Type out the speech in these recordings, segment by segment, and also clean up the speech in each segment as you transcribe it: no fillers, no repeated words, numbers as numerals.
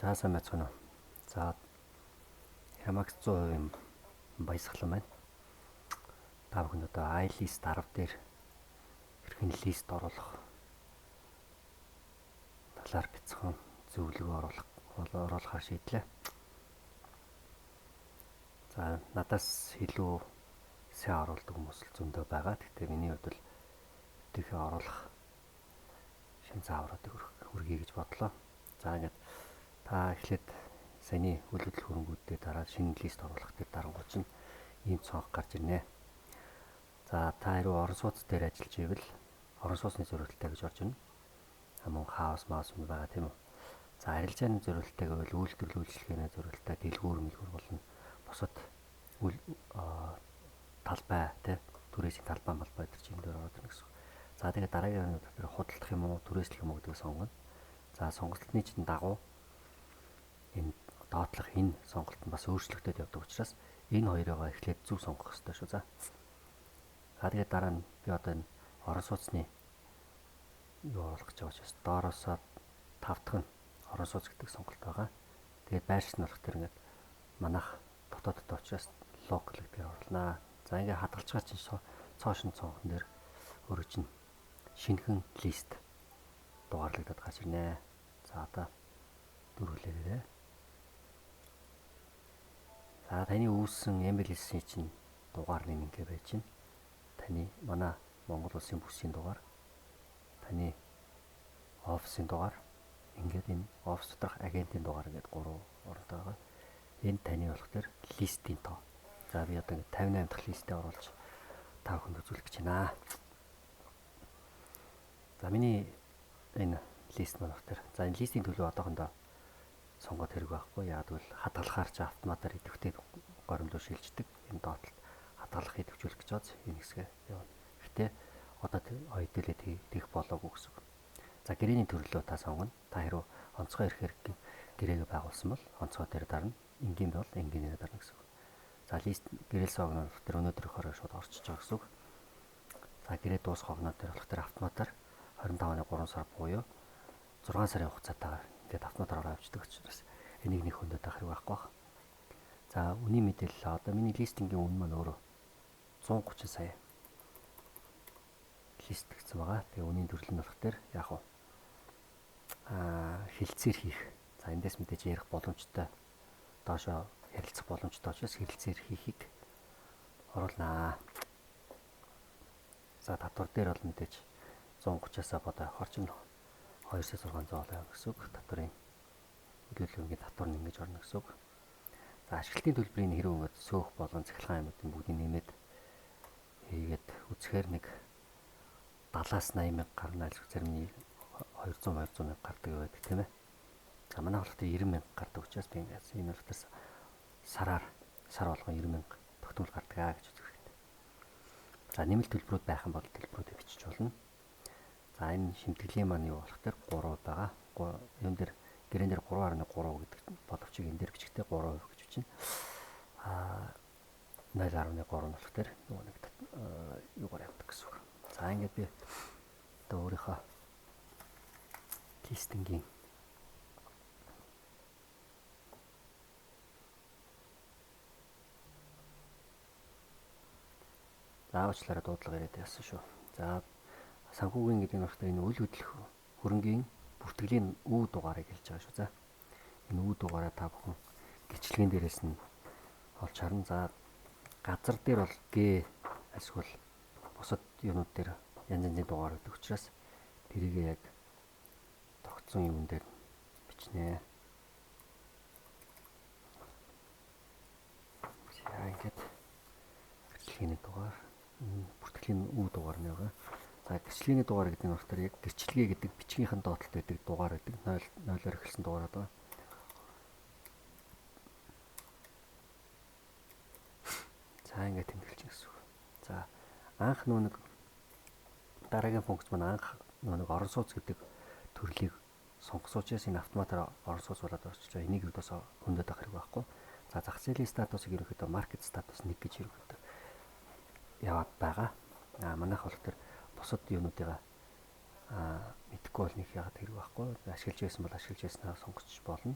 За сайн байцгаана уу. За Hamax 100% баясгалан байна. Та бүхэнд одоо iList 10 дээр хэрхэн лист оруулах талаар бяцхан зөвлөгөө оруулахаар шийдлээ. За надаас илүү сайн оруулдаг хүмүүс л зөндөө байгаа. Гэхдээ миний хувьд бол тэрхээ оруулах шин заавруудыг хүргэе гэж бодлоо. За ингээд та эхлээд саяны үйл хөдлөх хөрөнгүүдээ дараа шинэ лист оруулах дээр дарангуут чинь ийм цонх гарч ирнэ. За та хэрвээ орон сууц дээр ажиллаж ивэл орон сууцны зориулттай гэж орж ирнэ. Мөн хаус маус юм байгаа тийм үү. За арилжааны зориулттай гэвэл үйлдвэрлэл үйлчилгээний зориулттай, дэлгүүр мэлгүүр болон бусад талбай тий түрээсийн талбай малбай гэдэг чинь энэ дээр ороод ирнэ гэсэн. За тэгээд дараагийн нь тэр худалдах юм уу, түрээслэх юм уу гэдгийг сонгоно. За сонголтны чинь дагуу энэ доотлох энэ сонголт нь бас өөрчлөгдөд явдаг учраас энэ хоёроо эхлээд зөв сонгох хэрэгтэй шүү. За. За тэгээд дараа нь би одоо энэ орон сууцны юу оруулах гэж байгаа учраас доороосоо тав дахь нь орон сууц гэдэг сонголт байгаа. Тэгээд байршил нь болох тэр ингээд манайх дотоодтой учраас local гэдгээр оруулнаа. За ингээд хадгалж байгаа чинь цоо шин цонхон дээр өөрөө чинь шинэхэн лист дугаарлагдаад гарч ирнэ. За одоо дөрвөлээрээ. За таны үүссэн MLS-ийн чинь дугаар нэг ингээ байж чинь. Таны манай Монгол улсын бүсийн дугаар, таны офисын дугаар, ингээд энэ офис доторх агентийн дугаар ингээд 3 оронтой байгаа. Энэ таны болох тэр листийн тоо. За би одоо ингээд 58 дахь листээ оруулж та бүхэнд үзүүлэх гэж байна. За миний энэ лист маань болох тэр. За энэ листийн төлөв одоохондоо сонгоод хэрэг байхгүй. Яг тэгвэл хадгалахаар чи автоматар идэвхтэй горимлуу шилждэг. Энэ доотлолт хадгалах идэвхжүүлэх гэж байгаа. Энэ хэсгээ явна. Гэхдээ одоо хэдүүлээ тэгэх болоогүй гэсэн үг. За гэрээний төрлөө та сонгоно. Та хэрвээ онцгой эрхээр гэрээгээ байгуулсан бол онцгой дээр дарна. Энгийн бол энгийнээр дарна гэсэн үг. За лист гэрээлсэн огноор тэр өнөөдрийнхөөрөө шууд орчиж байгаа гэсэн үг. За гэрээ дуусах огноор дээр болох тэр автоматар 25-ны 3 сар буюу 6 сарын хугацаатаагаар ингээд автоматар ороо авчдаг учраас энийг нэг хөндөд авах хэрэг байхгүй байх. За үнийн мэдээлэл одоо миний листингийн үн маань өөрөө 130 сая лист гэсэн байгаа. Тэгээ үнийн төрөл нь болох дээр яг уу хилцээр хийх. За эндээс мэдээж ярих боломжтой. Доошоо ярилцах боломжтой учраас хэрэлцээр хийхийг оруулнаа. За татвар дээр бол мэдээж 130-аас бодоо явахар чинь 2,600 болоо гэсэн үг. Татварын төлөвлөгөөний татвар нь ингэж орно гэсэн үг. За ашиглалтын төлбөрийн хэрэг ингээд сөөх болон цахилгаан юмнуудын бүгдийг нэмээд хийгээд үзэхээр нэг 70-аас 80 мянга гарна, альсгүй зарим нь 200 200 мянга гардаг байдаг тийм ээ. За манай болохоор 90 мянга гардаг учраас би ингээд энэ болохоор сараар сар болгон 90 мянга тогтмол гардаг аа гэж үзэх хэрэгтэй. За нэмэлт төлбөрүүд байх юм бол төлбөрүүдээ бичиж болно. За энэ шимтгэлийн маань юу болох тэр 3 байгаа. Юун дээр гэрэн дээр 3.3 гэдэг боловчийг энэ дээр бичгтээ 3% гэж бичнэ. 0.3 нь болох тэр нөгөө нэг юугаар явдаг гэсэн үг. За ингээд би одоо өөрийнхөө листингийн заавчлаараа дуудлага ирээд яасан шүү. За санхүүгийн гэдэг нь болохоор энэ үйл хөдлөх хөрөнгийн бүртгэлийн үе дугаарыг хэлж байгаа шүү. За энэ үе дугаараа та бүхэн гэрчлэгийн дээрээс нь олж харна. За газар дээр бол Г эсвэл бусад юмнууд дээр янз янзын дугаар гэдэг учраас тэрийг яг тогтсон юмн дээр бичнэ. За ингээд гэрчлэгийн дугаар, бүртгэлийн үе дугаар нь байгаа. За гэрчлэгийн дугаар гэдэг нь болохоор яг гэрчлэгээ гэдэг бичгийнхэн доотлолт байдаг дугаар гэдэг 0 0-оор эхэлсэн дугаар байгаа. За ингээд тэмдэглэж гэсэн үг. За анх нөгөө нэг дараагийн функц маань анх нөгөө нэг орон сууц гэдэг төрлийг сонгосон учраас энэ автоматар орон сууц болоод орчиж байгаа. Энийг юудаас хөндөд авах хэрэг байхгүй. За зах зээлийн статусыг ерөнхийдөө маркет статус 1 гэж ерөнхийдөө яваад байгаа. Манайх болох тэр бусад юмнуудыгаа мэдэхгүй бол нэг яагаад хэрэг байхгүй. Ашиглаж байсан бол ашиглаж байснаа сонгоч болно.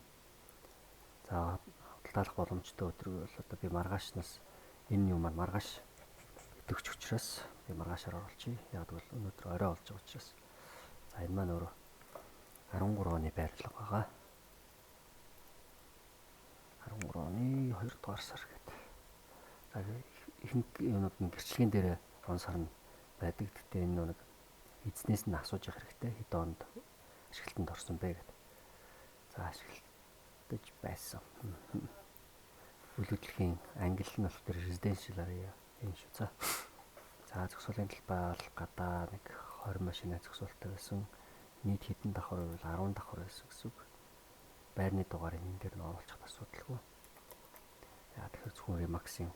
За худалдаалах боломжтой өдөр бол одоо би маргаашнаас энэ юм маань маргааш идэвч учраас би маргаашаар оруулчихъя. Яг гэвэл өнөөдөр орой болж байгаа учраас. За энэ маань өөрөө 13 оны байрлал байгаа. 13 оны 2 дугаар сар гэдэг. За ихэнх юмнууд нь гэрчлэгийн дээр он сар нь байдаг. Гэхдээ энэ нэг эзнээс нь асууж явах хэрэгтэй. Хэд онд ашиглалтанд орсон бэ гэдэг. За ашиглаж байсан. Үйл хөдлөхийн англи нь болохоор residential area юм шүү. За. За зөксөлийн талбай бол гадаа нэг 20 машина зөксөлттэй байсан. Нийт хэдэн давхар байвал 10 давхар байсан гэсэн үг. Байрны дугаарыг энэ дээр нь оруулах асуудалгүй. Яа тэгэхээр зөвхөн Remax-ийн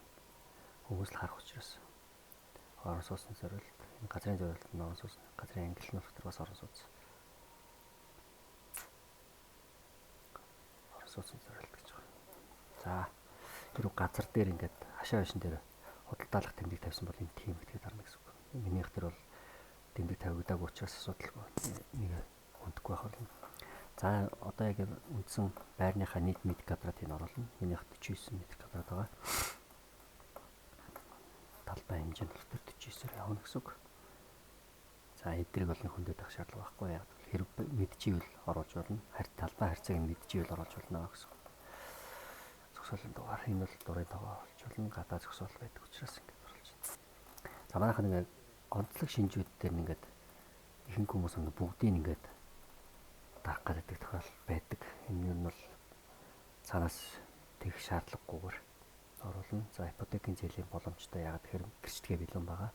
хүмүүс л харах учраас орон сууцны зориулт, энэ газрын зориулт нь орон сууц, газрын англи нь болохоор бас орон сууц. Орон сууцны зориулт гэж байгаа. За тэр газар дээр ингээд хашаа байшин дээр худалдаалах тэмдэг тавьсан бол энэ тийм гэдгийг дарна гэсэн үг. Минийх тэр бол тэмдэг тавигдаагүй учраас асуудалгүй. Нэг хүндэхгүй байх болно. За одоо яг үндсэн байрныхаа нийт метр квадратыг оруулна. Минийх 49 метр квадрат байгаа. Талбай хэмжээ нь болохоор 49-ээр явна гэсэн үг. За эдрийг бол хүндэт авах шаардлага байхгүй. Яг хэрэг мэдчихвэл оруулж болно. Талбай харьцааг нь мэдчихвэл оруулж болно гэсэн үг. Зөксөлийн дугаар энэ бол дурын тоогоо оруулж болно. Гадаа зөксөөл байдаг учраас ингэж оруулж байна. За манайх нэг онцлог шинжүүд дээр ингээд ихэнх хүмүүс ингээд бүгдийг ингээд дарах гэдэг тохиол байдаг. Энэ нь бол цаанаас тэгэх шаардлагагүйгээр оруулна. За ипотекийн зээлийн боломжтой. Яагаад тэгэхээр гэрчлэгээ бэлэн байгаа.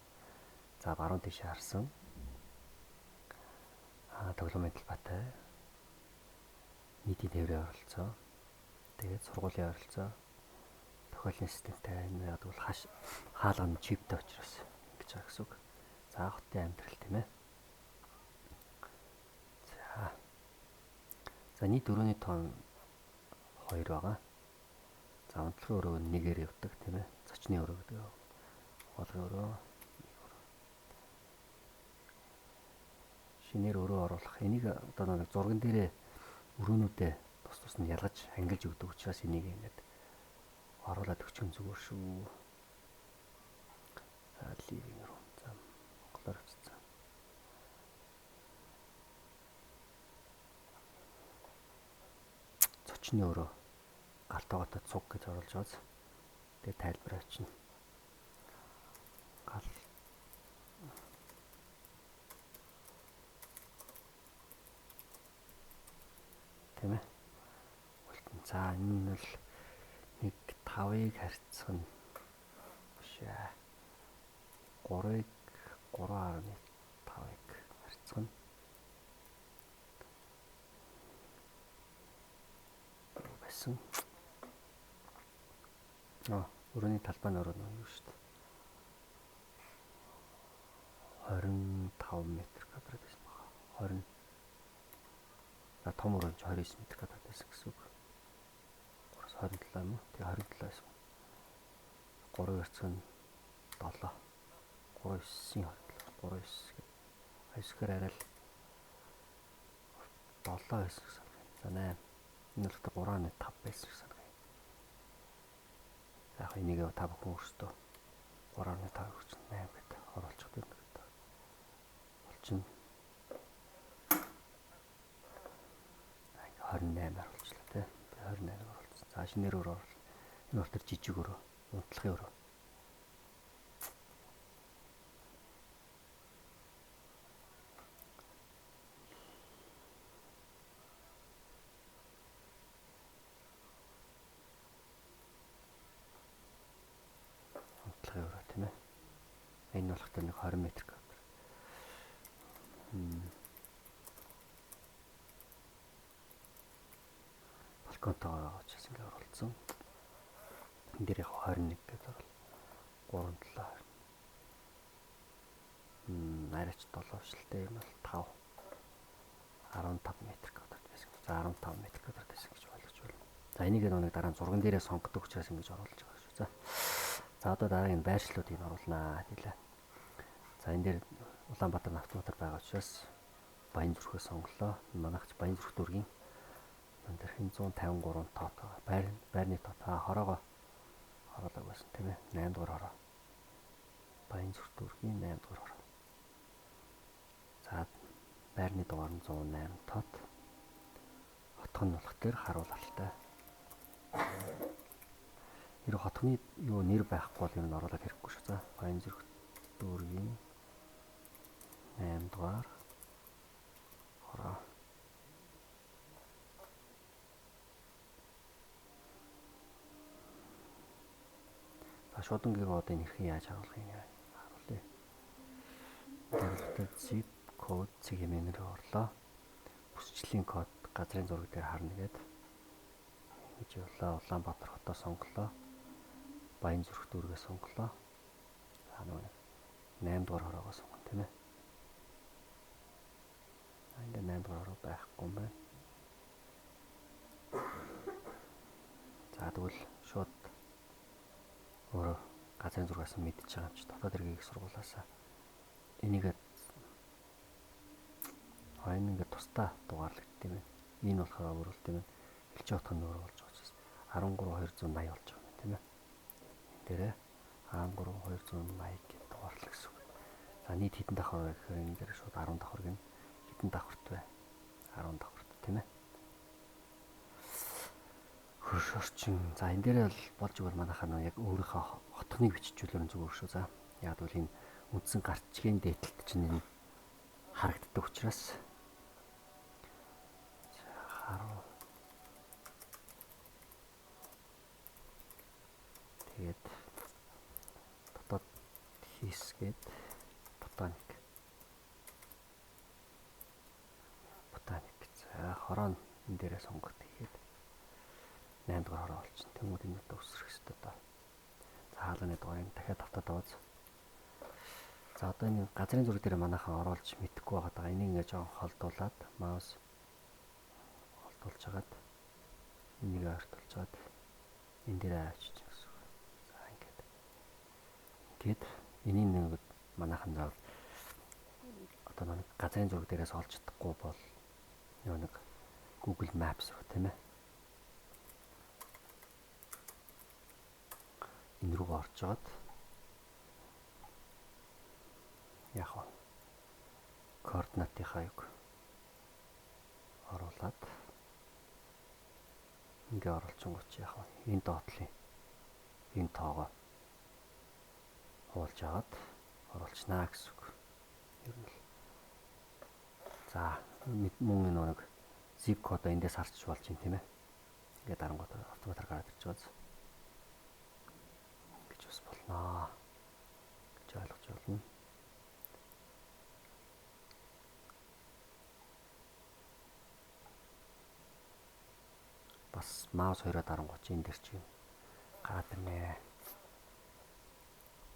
За баруун тийш харсан. Тоглоомын талбайтай. Нийтийн тээврийн оролцоо. Тэгээд сургуулийн оролцоо. Тохиолын системтэй. Энэ яг бол хаалга нь чиптэй учраас ингэж байгаа гэсэн үг. За хотын амьдрал тийм ээ. За. За нийт өрөөний тоон 2 байгаа. За унтлахын өрөө нэгээр явдаг тийм ээ. Зочны өрөө гэдэг. Болгон өрөө нэг өрөө. Шинээр өрөө оруулах. Энийг одоо нэг зурган дээрээ өрөөнүүдээ тус тус нь ялгаж ангилж өгдөг учраас энийг ингээд оруулаад өгчих нь зүгээр шүү. За living room. За монголоор авчирсан. Зочны өрөө галтаагаатай цуг гэж оруулж байгаа. Тэгээ тайлбар авчина. Гал тийм ээ. За энэ нь бол нэг 5-ыг харьцах нь биш ээ. 3-ыг 3.5-ыг харьцах нь байсан. Өрөөний талбай нь өрөө нь юу шүү дээ. 25 метр квадрат байсан байна. 20. За том өрөө нь 29 метр квадрат байсан гэсэн үг. 327 юм уу? Тэгээ 27 байсан. 3 харьцах нь 7. 3.9-ийн 27. 3.9 гэдэг. 9-ээр арай л 7 байсан гэсэн үг. За 8. Энэ бол 3.5 байсан гэсэн үг. За яг энийг та бүхэн өөрсдөө 3.5 өгч 8 гэдэг оруулчих тийм гэдэг. Болчихно. 28 оруулчлаа тий. Би 28 оруулсан. За шинээр өрөө оруулна. Энэ бол тэр жижиг өрөө, унтлахын өрөө. Унтлахын өрөө тийм ээ. Энэ болох тэр нэг 20 метр квадрат. Балконтойгоо байгаа учраас ингэ оруулсан. Энэ дээр яг 21 гэдэг бол 3.7. Арайч 7 шилтэй энэ бол 5. 15 метр квадрат байсан. За 15 метр квадрат байсан гэж ойлгож байна. За энийг нэг дараа нь зурган дээрээ сонгодог учраас ингэж оруулж байгаа шүү. За. За одоо дараагийн байршлуудыг оруулнаа хэлээ. За энэ дээр Улаанбаатар автоматар байгаа учраас Баян зүрхээ сонголоо. Манайх ч Баян зүрх дүүргийн Энэ дээр 153 тоот байгаа. Байрны тоот. Хороогоо хороолог байсан тийм ээ. 8 дугаар хороо. Баянзүрх дүүргийн 8 дугаар хороо. За байрны дугаар нь 108 тоот. Хотго нь болох дээр харуул алтай. Хэрэг хотгоны юу нэр байхгүй бол ер нь оруулаад хэрэггүй шүү. За Баянзүрх дүүргийн 8 дугаар хороо. За шуудангийг одоо энэ хэрхэн яаж харуулах юм харуулъя. Тэр zip код цэг хэмээн рүү орлоо. Бүсчлийн код газрын зураг дээр харна гээд ингэж явлаа. Улаанбаатар хотоо сонголоо. Баянзүрх дүүргээ сонголоо. За нөгөө 8 дугаар хороогоо сонгоно тийм ээ. Ингээд 8 дугаар хороо байхгүй юм байна. За тэгвэл шууд өөрөө газрын зургаас мэдчихэж байгаа юм чи дотоод хэргийг их сургуулаасаа энийг энэ ингээд тусдаа дугаарлагдсан юм байна. Энэ болохоор өөр болт юм байна. Элчин хотын нөр болж байгаа учраас 13280 болж байгаа юм тийм ээ. Энэ дээрээ 13280 гэдэг дугаарлах гэсэн үг. За нийт хэдэн давхар вэ гэхээр энэ дээр шууд 10 давхар гэнэ. Хэдэн давхарт вэ? 10 давхарт тийм ээ. Хөрш орчин. За энэ дээрээ бол болж игэл манайхаа нөө яг өөрийнхөө хотгоныг биччихүүлэр зүгээр шүү. За яг бол энэ үндсэн гарчгийн дээдлэлт чинь энэ харагддаг учраас харуу. Тэгээд дотоод хийсгээд ботаник. Ботаник. За хороо энэ дээрээ сонголт хийгээд 8 дугаар хороо болчихно. Тэнгүүд энэ одоо өсрөх ёстой доо. За хаалганы дугаарыг дахиад тавтаад аваад. За одоо энэ газрын зураг дээр манайхан оруулж мэдэхгүй байгаа даа. Энийг ингээд жоохон холдуулад маус холдуулж хагаад энийг ойртуулж хагаад энэ дээр авчиж гэсэн үг. За ингээд. Ингээд энийг нэг манайхан заавал одоо нэг газрын зураг дээрээс олж чадахгүй бол нэг Google Maps руу тийм ээ. Энэ рүү орж жоод яг вэ? Координатынхаа юг оруулаад ингээ оруулчихгооч яг вэ? Энэ доотлын энэ тоогоо хуулж агаад оруулчихнаа гэсэн үг. Ер нь л. За мөн энэ нэг zip кодоо эндээс харчих болж юм тийм ээ. Ингээ дарангуут автоматар гараад ирж байгаа. Ингэж бас болноо гэж ойлгож байна. Бас маус хоёроо дарангуут энэ дэр чинь гараад ирнэ.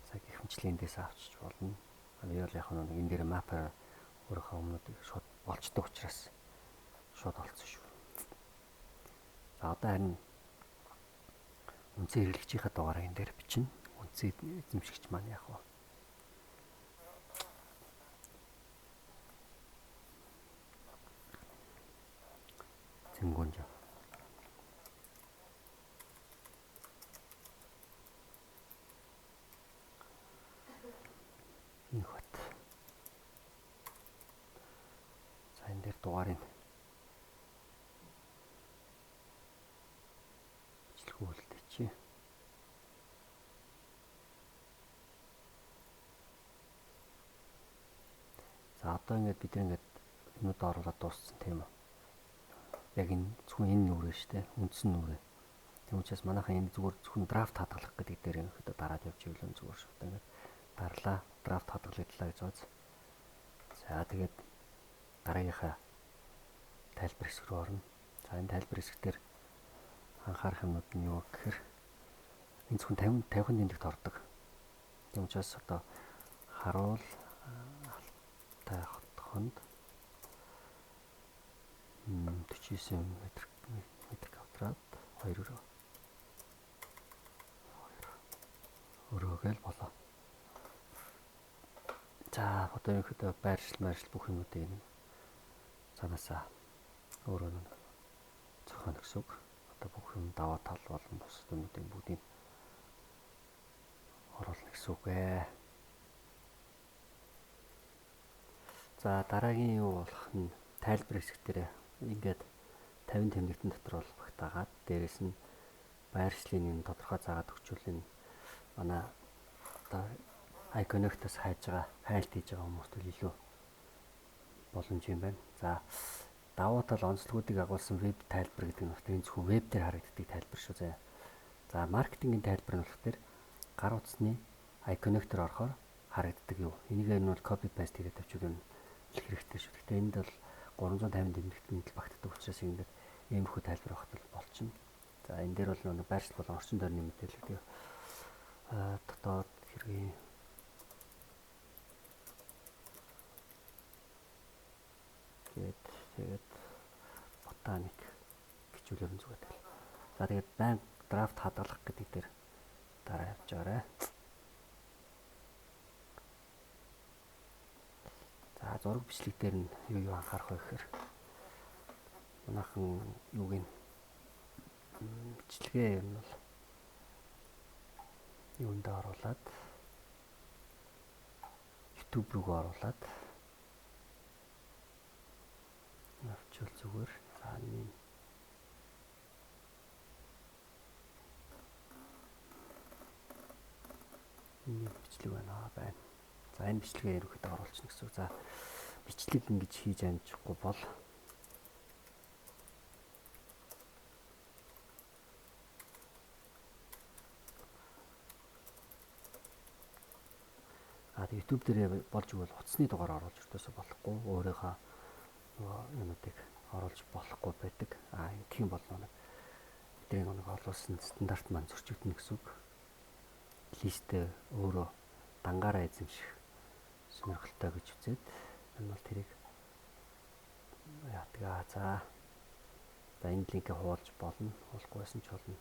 За гэх мэтлийн эндээс авчиж болно. Би бол яг нэг энэ дээр мапаар өөрийнхөө өмнөдийг шууд олчдаг учраас шууд олцсон шүү. За одоо харин үндсэн хэрэглэгчийнхээ дугаарыг энэ дээр бичнэ. Үндсэн эзэмшигч маань яг вэ? Зэнгүнж. Инхот. За энэ дээр дугаарыг бичлэхүү үлдээчи. За одоо ингээд бид ингээд юмуд оруулаад дууссан тийм үү? Яг энэ зөвхөн энэ нүрээ шүү дээ. Үндсэн нүрээ. Тийм учраас манайхан энэ зүгээр зөвхөн драфт хадгалах гэдэг дээр ерөнхийдөө дараад явж ивэл зүгээр шүү дээ. Ингээд дарлаа, драфт хадгалагдлаа гэж байна. За тэгээд дараагийнхаа тайлбар хэсэг рүү орно. За энэ тайлбар хэсэг дээр анхаарах юмнууд нь юу гэхээр энэ зөвхөн 50 тэмдэгт ордог. Тийм учраас одоо харуул алтай хотхонд 49 метр квадрат 2 өрөө. 2 өрөө гээл болоо. За одоо ерөнхийдөө байршил бүх юмнуудыг энэ цаанаасаа өөрөө нь байна гэсэн үг. Одоо бүх юм даваа тал болон бусад юмнуудын бүгдийг оруулна гэсэн үг ээ. За дараагийн юу болох нь тайлбар хэсэг дээр ингээд 50 тэмдэгтэн дотор бол багтаагаад дээрэс нь байршлын юм тодорхой заагаад өгчүүл энэ манай одоо iConnect-аас хайж байгаа, хайлт хийж байгаа хүмүүст л илүү боломж юм байна. За давуу тал онцлогуудыг агуулсан веб тайлбар гэдэг нь болохоор энэ зөвхөн веб дээр харагддаг тайлбар шүү заяа. За маркетингийн тайлбар нь болохоор гар утасны iConnect-ээр орохоор харагддаг юу. Энийг нь бол copy paste хийгээд тавьчихвал нь хэрэгтэй шүү. Гэхдээ энд бол 350 тэмдэгтэн л багтдаг учраас ингээд иймэрхүү тайлбар авахт бол болчихно. За энэ дээр бол нэг байршил болон орчин тойрны мэдээлэл гэдэг дотоод хэргийн гээд тэгээд ботаник хичүүлэр нь зүгээр тэгэл. За тэгээд банк драфт хадгалах гэдэг дээр дараа явж байгаарай. За зураг бичлэг дээр нь юу юу анхаарах вэ гэхээр манайхан юуг нь бичлэгээ ер нь бол юундаа оруулаад YouTube рүүгээ оруулаад явуул зүгээр. За энэ энэ бичлэг байна байна. За энэ бичлэгээ ерөнхийдөө оруулчихна гэсэн үг. За бичлэг ингэж хийж амжихгүй бол YouTube дээр болж игэл утасны дугаар оруулж өртөөсөө болохгүй өөрийнхөө нөгөө юмнуудыг оруулж болохгүй байдаг. А ингэх юм бол нэг бидний нэг олуулсан стандарт маань зөрчигдөнө гэсэн үг. Листээ өөрөө дангаараа эзэмших сонирхолтой гэж үзээд энэ бол тэрийг яадаг. За за энэ линкээ хуулж болно, хуулахгүй байсан ч болно.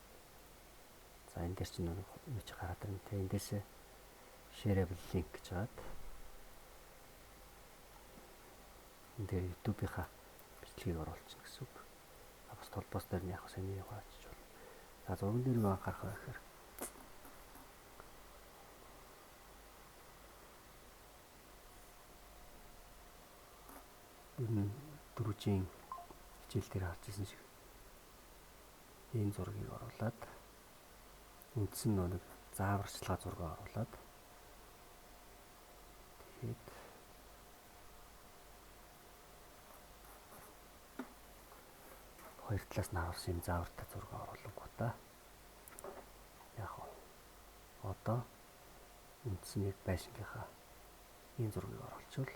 За энэ дээр чинь нэг юу ч гараад ирнэ. Тэ эндээсээ shareable link гэж хагаад энэ дээр YouTube-ийнхаа бичлэгийг оруулчихна гэсэн үг. Бас толбоос дээр нь яг сайн яваач болно. За зурган дээр юу анхаарах вэ гэхээр ер нь дөрвжийн хичээл дээр харж ирсэн шиг энэ зургийг оруулаад үндсэн нэг зааварчилгаа зураг оруулаад тэгэхэд хоёр талаас нь харуулсан юм заавартай зураг оруулангуудаа яг одоо үндсэн яг байшингийнхаа энэ зургийг оруулчвал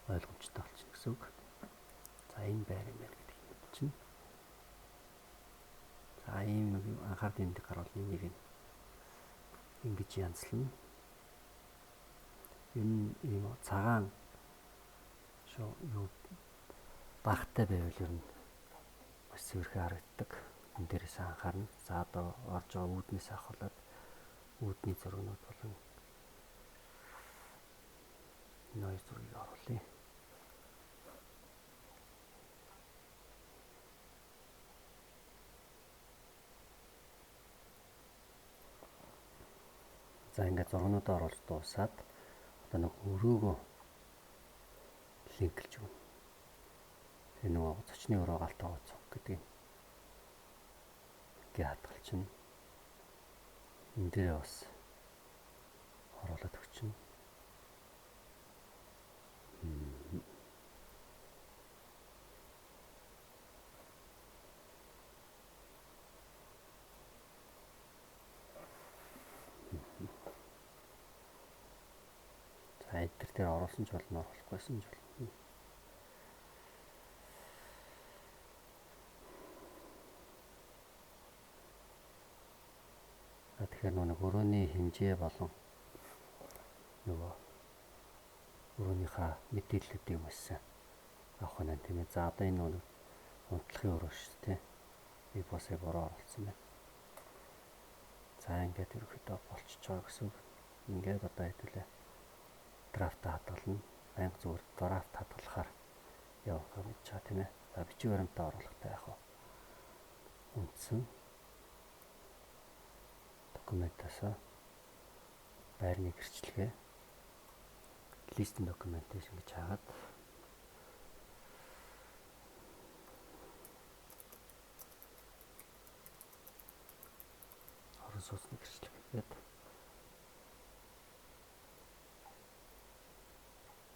ойлгомжтой болчихно гэсэн үг. За энэ байр юм байна гэдгийг мэдчихнэ. За ийм нэг анхаарлын энд гарвал энийг ингэж янзлана. Ер нь ийм цагаан шоо юу багтай байвал ер нь маш цэвэрхэн харагддаг. Энэ дээрээс анхаарна. За одоо орж байгаа үүднээс авахлаад үүдний зургнууд болон энэ хоёр зургийг оруулъя. За ингээд зургнуудаа оруулж дуусаад одоо нэг өрөөгөө линклж өгнө. Тэгээ нөгөө зочны өрөө галтаа цуг гэдэг юм. Ингээ хадгалчихна. Энэ дээрээ бас оруулаад өгчнө. За энэ дээр оруулсан ч болно, оруулахгүйсэн ч болно. За тэгэхээр нэг өрөөний хэмжээ болон нөгөө өрөөнийхөө мэдээллүүдийг маш сайн авах нь тийм ээ. За одоо энэ нэг унтлахын өрөө шүү дээ. Би бас буруу оруулсан байна. За ингээд ерөнхийдөө болчихж байгаа гэсэн үг. Ингээд одоо хэдүүлээ драфт хадгална. Байнга зүгээр драфт хадгалахаар явах гэж байгаа тийм ээ. За бичиг баримтаа оруулахтай яах вэ? Хадгалагдсан документаас байрны гэрчлэгээ list documentation гэж хаагаад орон сууцны гэрчлэг гээд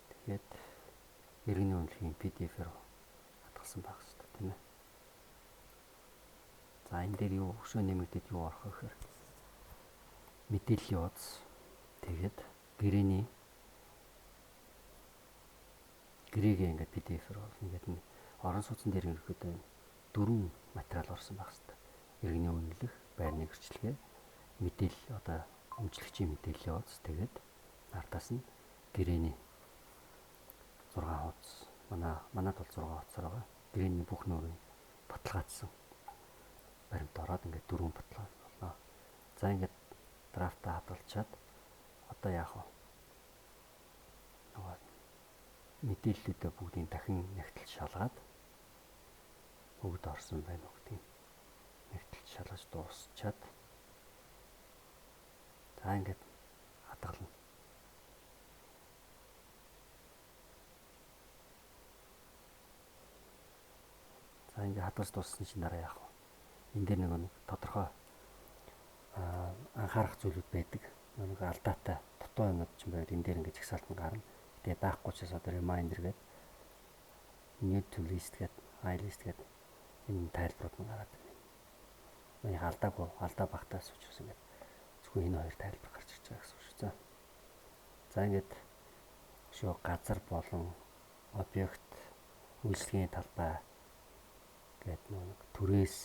тэгээд иргэний үнэлгээний PDF-ээр хадгалсан байх хэрэгтэй, тийм ээ. За, энэ дээр юу өшөө нэмэгдээд юу орох вэ гэхээр мэдээллийн хуудас, тэгээд гэрээний гэрээгээ ингээд PDF-ээр оруулна. Ингээд орон сууцны дээр ерөнхийдөө дөрвөн материал орсон байх хэрэгтэй. Иргэний үнэлэх, байрны гэрчлэгээ, мэдээлэл, одоо өмчлөгчийн мэдээллийн хуудас, тэгээд ардаас нь гэрээний 6 хуудас. Манад бол 6 хуудасаар байгаа. Гэрээний бүх нүүрийг баталгаажсан баримт ороод ингээд дөрвөн баталгаа болно. За, ингээд draft аа хадгалчаад одоо яах вэ? Нөгөө мэдээллүүдээ бүгдийг дахин нягтлж шалгаад, бүгд орсон байна уу гэдгийг нягтлж шалгаж дуусчаад, за, ингээд хадгална. За, ингээд хадгалж дууссан чинь дараа яах вэ? Энэ дээр нэг тодорхой анхаарах зүйлүүд байдаг. Нэг алдаатай дутуу юмнууд ч юм байвал энэ дээр ингээд жагсаалт нь гарна. Тэгээ даахгүй ч одоо reminder гэдэг, new to list гэдэг, IList гэдэг энэ тайлбарууд нь гараад ирнэ. Миний алдаагүй, алдаа багтаас учраас ингээд зөвхөн энэ хоёр тайлбар гарч ирж байгаа гэсэн үг шүү. За. За, ингээд шүү газар болон объект, үйлчлэгийн талбай гэдэг нэг түрээс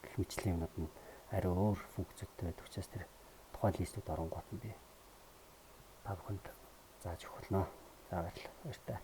гэх мэтчлийн юмнууд нь арай өөр функцүүдтэй байдаг учраас тэр тухайн list үүд оронгуут нь би та бүхэнд зааж өгөх болно. За, баярлалаа. Баяртай.